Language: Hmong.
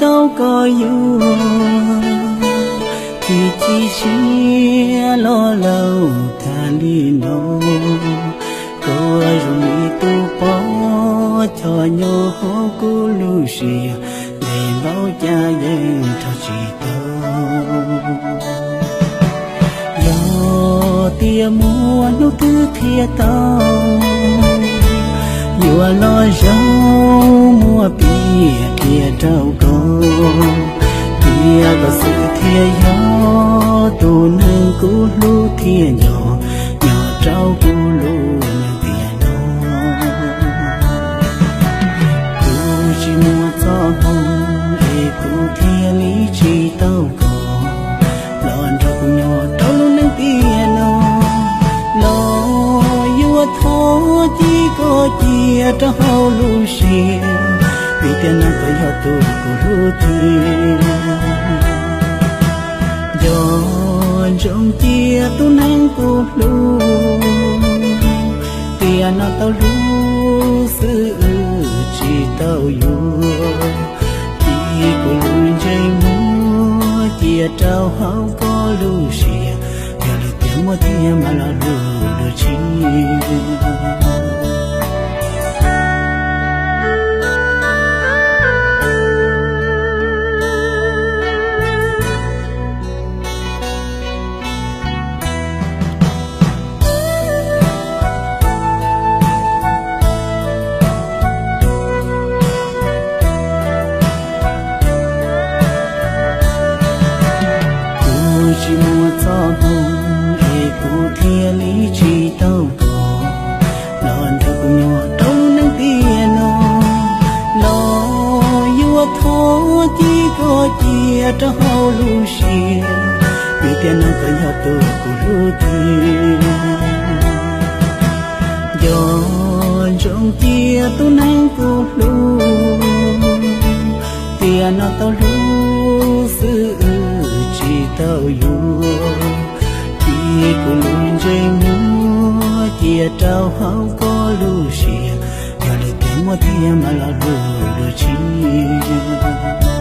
Tau koj yuav, ces cia siab los laus tag li no. Koj zoo li tus poj coj nyob hauv kuv lub siab, ntev npaum cas yeej nrog tsis tau. Yog tias muaj hnub twg qhia tau, yuav los zoo muab piav qhia rau koj, tias koj xwb thiaj yog tus neeg kuv hlub thiab nco, nyob rau kuv lub neej tiam no. Kuv tsis muaj txoj hmoo es kuv thiaj li tsis tau koj los nrog kuv nyob rau lub neej tiam no. Los yuav thov cia koj cia rau hauv lub siab, vim tias no koj yog tus kuv hlub tiag. Nco ntsoov cia tus neeg kuv hlub, tiam no tau hlub xwb tsis tau yuav. Cia kuv lub ntsej muag cia rau hauv koj lub siab, yog lwm tiam muaj thiab mam los hlub dua tshiab. Kuv tsis muaj txoj hmoo es kuv thiaj li tsis tau koj los nrog kuv nyob rau lub neej tiam no. Los yuav thov cia koj cia rau hauv lub siab, vim tias no koj yog tus kuv hlub tiag. Nco ntsoov cia tus neeg kuv hlub, tiam no tau hlub xwb tsis tau yuav. Cia kuv lub ntsej muag cia rau hauv koj lub siab, yog lwm tiam muaj thiab mam los hlub dua tshiab.